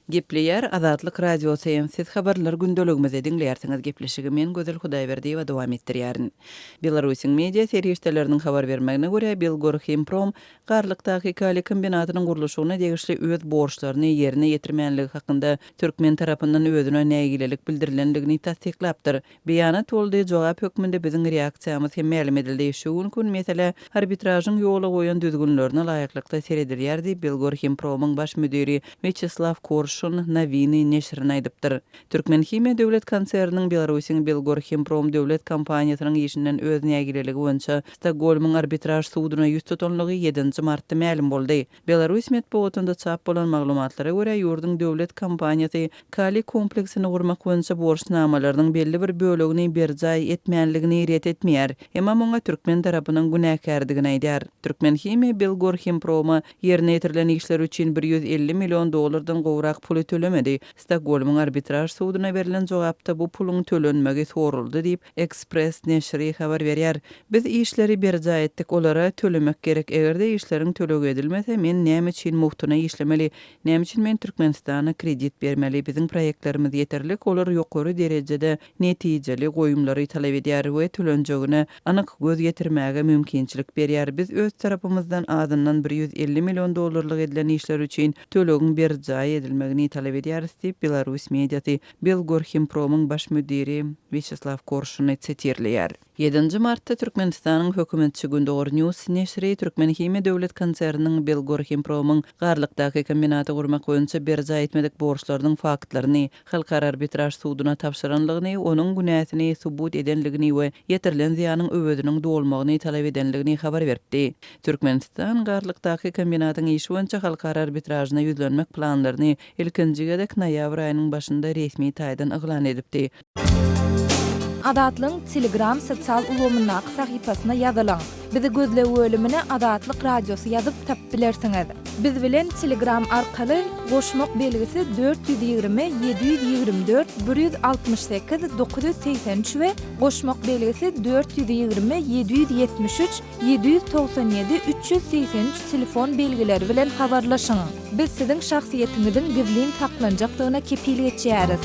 Gepleýär Azatlyk Radiosy, Siz Habarlar gündeligimizi diňleýärsiňiz. Gepleşigi men Gözel Hudaýberdiýewa dowam etdirýärin. Belarusyň media serişdeleriniň habar bermegine görä, Belgorhimprom Garlykdaky kaliý kombinatynyň gurluşygyna degişli öz borçlaryny ýerine ýetirmänligi hakynda türkmen tarapyndan özüne nägilelik bildirilendigini tassyklapdyr. Beýanat boldy, jogap hökmünde biziň reaksiýamyz hem mälim edildi. Şu günki gün meselä arbitražyň ýola goýan düzgünlerine laýyklykda seredilýär diýip, Belgorhimpromyň baş müdiri Wýaçeslaw Korşun Nowiny neşirine aýdypdyr. Türkmenhimiýa döwlet konserniniň Belarusyň Belgorhimprom döwlet kompaniýasynyň işinden öz nägileligi boýunça Stokgolmyň arbitraž suduna ýüz tutanlygy ýedinji martda mälim boldy. Belarus metbugatynda çap bolan maglumatlara görä, ýurduň döwlet kompaniýasy kaliý kompleksini gurmak boýunça borçnamalarynyň belli bir bölegini berjaý etmänligini ret etmeýär, emma muňa türkmen tarapynyň günäkärdigini aýdýar. Türkmenhimiýa Belgorhimproma ýerine ýetirilen işler üçin 150 million dollardan gowrak puly tölemedi. Stokgolmyň arbitraž suduna berlen jogapda bu puluň tölenmegi soraldy diýip, Express neşiri habar berýär. Biz işleri berjaý etdik, olara tölemek gerek. Eger-de işleriň tölegi edilmese, men näme üçin mugtuna işlemeli? Näme üçin men Türkmenistana kredit bermeli? Biziň proýektlerimiz ýeterlik, olar ýokary derejede netijeli goýumlary talap edýär we tölenjegine anyk göz ýetirmäge mümkinçilik berýär. Biz öz tarapymyzdan azyndan 150 million dollarlyk edilen işler üçin tölegiň berjaý edilmegini talap edýäris diýip, belarus mediasy Belgorhimpromyň baş müdiri Wýaçeslaw Korşuny sitirleýär. Ýedinji martda Türkmenistanyň hökümetçi Gündogar News neşiri Türkmenhimiýa döwlet konserniniň Belgorhimpromyň Garlykdaky kombinaty gurmak boýunça berjaý etmedik borçlarynyň faktlaryny Halkara arbitraž suduna tabşyranlygyny, onuň günäsini subut edenligini we ýetirilen zyýanyň öweziniň dolmagyny talap edenligini habar beripdi. Türkmenistan Garlykdaky kombinatyň işi boýunça halkara arbitražyna ýüzlenmek planlaryny ilkinji gezek noýabr aýynyň başynda resmi taýdan yglan edipdi. Azatlygyň Telegram sosial ulgamyndaky sahypasyna ýazylyň. Bizi gözleg bölümine Azatlyk Radiosy ýazyp tapyp bilersiňiz. Biz bilen Telegram arkaly goşmak belgisi 420 724 168 983 we goşmak belgisi 420 773 797 383 telefon belgileri bilen habarlaşyň. Biz siziň şahsyýetiňiziň gizlin saklanjakdygyna kepil geçýäris.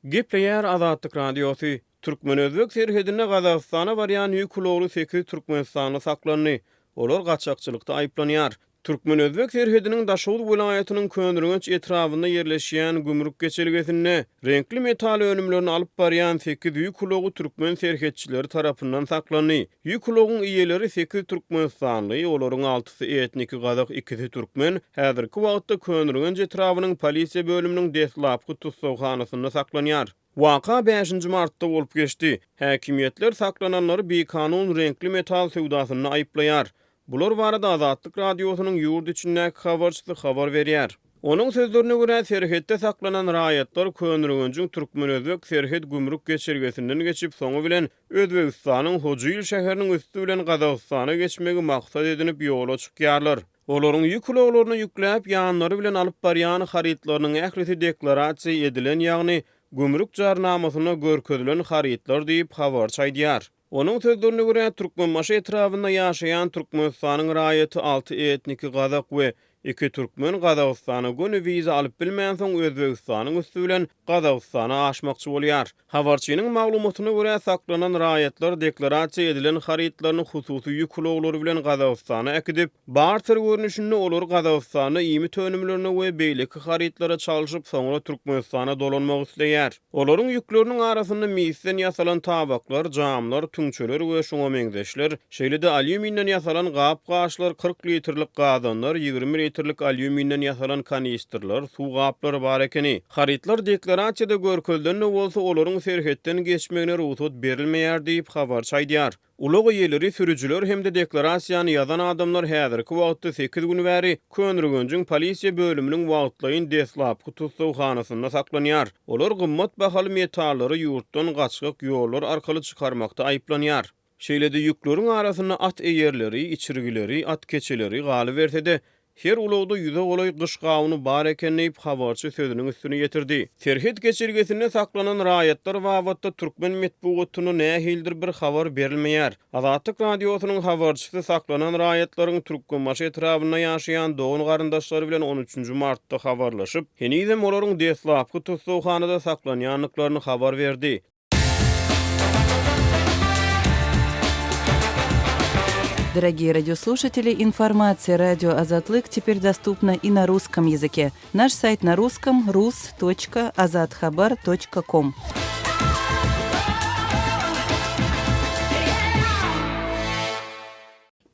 Gepleýär Azatlyk Radiosy, Türkmen-özbek serhedinde Gazagystana barýan ýük ulagly sekiz türkmenistanly saklandy. Olar gaçakçylykda aýyplanýar. Türkmen-özbek serhediniň Daşoguz welaýatynyň Köneürgenç etrabynda ýerleşýän gümrük geçelgesinde reňkli metal önümlerini alyp barýan sekiz ýük ulagy türkmen serhetçileri tarapyndan saklandy. Ýük ulagyň eýeleri sekiz türkmenistanly, olaryň altysy etniki gazak, ikisi türkmen, häzirki wagtda Köneürgenç etrabynyň polisiýa bölüminiň deslapky tussaghanasynda saklanýar. Waka bäşinji martda bolup geçdi. Häkimiýetler saklananlary bikanun reňkli metal söwdasynda aýyplaýar. Bular barada Azatlyk Radiosynyň ýurt içindäki habarçysy habar berýär. Onuň sözlerine görä, serhetde saklanan raýatlar Köneürgenjiň türkmen-özbek serhet gümrük geçelgesinden geçip, soňy bilen Özbegistanyň Hojiil şäheriniň üsti bilen Gazagystana geçmegi maksat edinip ýola çykýarlar. Olaryň ýük ulaglaryna ýükläp, ýanlary bilen alyp barýan harytlarynyň ählisi deklarasiýa edilen, ýagny gümrük jarnamasynda görkezilen harytlar diýip, habarçy aýdýar. Onuň sözlerine görä, Türkmenbaşy etrabynda ýaşaýan Türkmenistanyň raýaty alty etniki gazak we iki türkmen Gazagystana göni wiza alyp bilmänsoň Özbegistanyň üsti bilen Gazagystana aşmakçy bolýar. Habarçynyň maglumatyna görä, saklanan raýatlar deklarasiýa edilen harytlaryny hususy ýük ulaglary bilen Gazagystana äkidip, barter görnüşinde olary Gazagystanda iýmit önümlerine we beýleki harytlara çalşyp, soňra Türkmenistana dolanmak isleýär. Olaryň ýükleriniň arasynda misden ýasalan tabaklar, jamlar, tüňçeler we şuňa meňzeşler, şeýle-de alýuminden ýasalan gap-gaçlar, 40 litrlik gazanlar, 20 litrlik alýuminden ýasalan kanistrler, suw gaplary bar ekeni. Harytlar deklarasiýada görkezilen-de bolsa, olaryň serhetden geçmegine rugsat berilmeýär diýip, habarçy aýdýar. Ulag eýeleri, sürüjiler hem-de deklarasiýany ýazan adamlar häzirki wagtda sekiz gün bäri Köneürgenjiň polisiýa bölüminiň wagtlaýyn deslapky tussaghanasynda saklanýar. Olar gymmat bahaly metallary ýurtdan gaçgak ýollar arkaly çykarmakda aýyplanýar. Şeýle-de ýükleriň arasynda at eýerleri, içirgileri, at keçeleri, galyberse-de, Her ulagda ýüze golaý gyş gawuny bar eken diýip, habarçy sözüniň üstüni ýetirdi. Serhet geçelgesinde saklanan raýatlar babatda türkmen metbugatynda nähilidir bir habar berilmeýär. Azatlyk Radiosynyň habarçysy saklanan raýatlaryň Türkmenbaşy etrabynda ýaşaýan dogan-garyndaşlary bilen on üçünji martda habarlaşyp, henizem olaryň deslapky tussaghanada saklanýandyklaryny habar berdi. Дорогие радиослушатели, информация радио Азатлык теперь доступна и на русском языке. Наш сайт на русском rus.azathabar.com.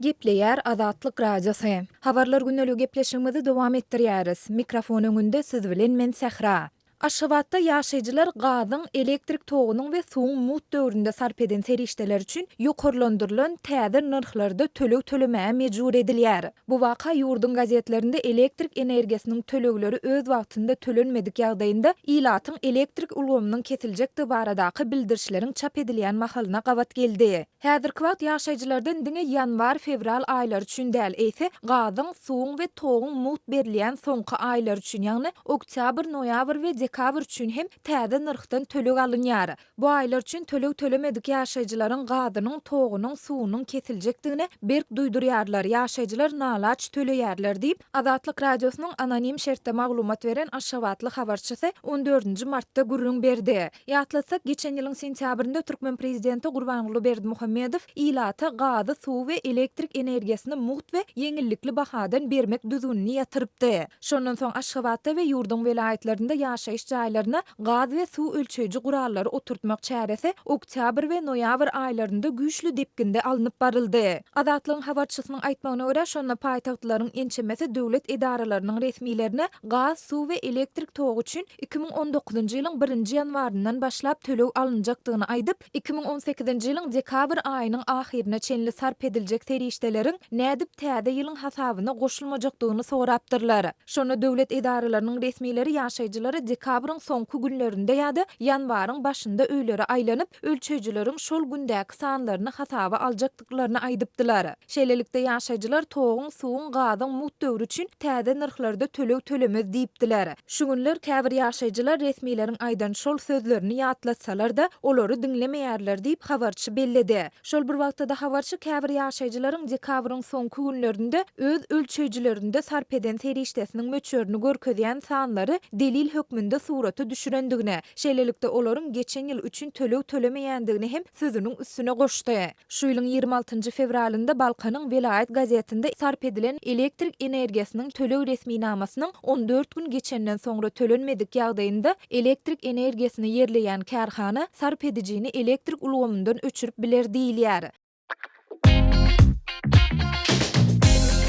Gepleýär Azatlyk Radiosy. Habarlar gündeligi gepleşigimizi dowam etdirýäris. Mikrofon öňünde siz bilen men Sähra. Aşgabatda ýaşaýjylar gazyň, elektrik togunyň we suwuň mugt döwründe sarp eden serişdeleri üçin ýokarlandyrylan täze nyrhlarda töleg tölemäge mejbur edilýär. Bu waka ýurduň gazetlerinde elektrik energiýasynyň tölegleri öz wagtynda tölenmedik ýagdaýynda ilatyň elektrik ulgamynyň kesiljekdigi baradaky bildirişleriň çap edilýän mahalyna gabat geldi. Häzirki wagt ýaşaýjylardan diňe ýanwar-fewral aýlary üçin däl, eýse, gazyň, suwuň we toguň mugt berilýän soňky aýlary üçin, ýagny oktýabr, noýabr we dekabr üçin hem täze nyrhdan töleg alynýar. Bu aýlar üçin töleg tölemedik ýaşaýjylaryň gazynyň, togunyň, suwunyň kesiljekdigini berk duýdurýarlar, ýaşaýjylar nalaç töleýärler diýip, Azatlyk Radiosynyň anonim şertde maglumat beren aşgabatly habarçysy on dördünji martda gürrüň berdi. Ýatlatsak, geçen ýylyň sentýabrynda türkmen prezidenti Gurbanguly Berdimuhamedow ilata gazy, suwy we elektrik energiýasyny mugt we ýeňillikli bahadan bermek düzgünini ýatyrypdy. Şondan soň Aşgabatda we ýurduň welaýatlarynda ýaşaýyş jaýlaryna gaz we suw ölçeýji gurallary oturtmak çäresi oktýabr we noýabr aýlarynda güýçli depginde alnyp baryldy. Azatlygyň habarçysynyň aýtmagyna görä, şonda paýtagtlylaryň ençemesi döwlet edaralarynyň resmilerine gaz, suw we elektrik togy üçin 2019-njy ýylyň birinji ýanwaryndan başlap töleg alynjakdygyny aýdyp, 2018-nji ýylyň dekabr aýynyň ahyryna çenli sarp ediljek serişdeleriň nädip täze ýylyň hasabyna goşulmajakdygyny sorapdyrlar. Şonda döwlet edaralarynyň resmileri ýaşaýjylara dekabryň soňky günlerinde ýa-da ýanwaryň başynda öýlere aýlanyp, ölçeýjileriň şol gündäki sanlaryny hasaba aljakdyklaryny aýdypdylar. Şeýlelikde, ýaşaýjylar toguň, suwuň, gazyň mugt döwri üçin täze nyrhlarda töleg tölemez diýipdiler. Şu günler käbir ýaşaýjylar resmileriň aýdan şol sözlerini ýatlatsalar-da, olary diňlemeýärler diýip, habarçy belledi. Şol bir wagtda-da habarçy käbir ýaşaýjylaryň dekabryň soňky günlerinde öz ölçeýjilerinde sarp eden serişdesiniň möçberini görkezýän sanlary delil hökmünde surata düşürendigini, şeýlelikde, olaryň geçen ýyl üçin töleg tölemeýändigini hem sözüniň üstüne goşdy. Şu ýylyň 26 njy fewralynda Balkanyň welaýat gazetinde sarp edilen elektrik energiýasynyň töleg resminamasynyň 14 gün geçenden soňra tölenmedik ýagdaýynda elektrik energiýasyny ýerleýän kärhana sarp edijini elektrik ulgamyndan öçürip biler diýilýär.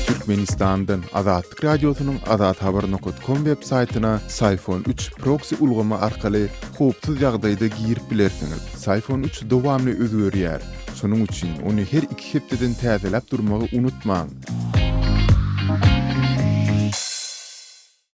Türkmenistandan Azatlyk Radiosynyň azathabar nokat kom web saýtyna Syfon üç proksi ulgamy arkaly howpsuz ýagdaýda girip bilersiňiz. Syfon üç dowamly özgerýär. Şonuň üçin ony her iki hepdeden täzeläp durmagy unutmaň.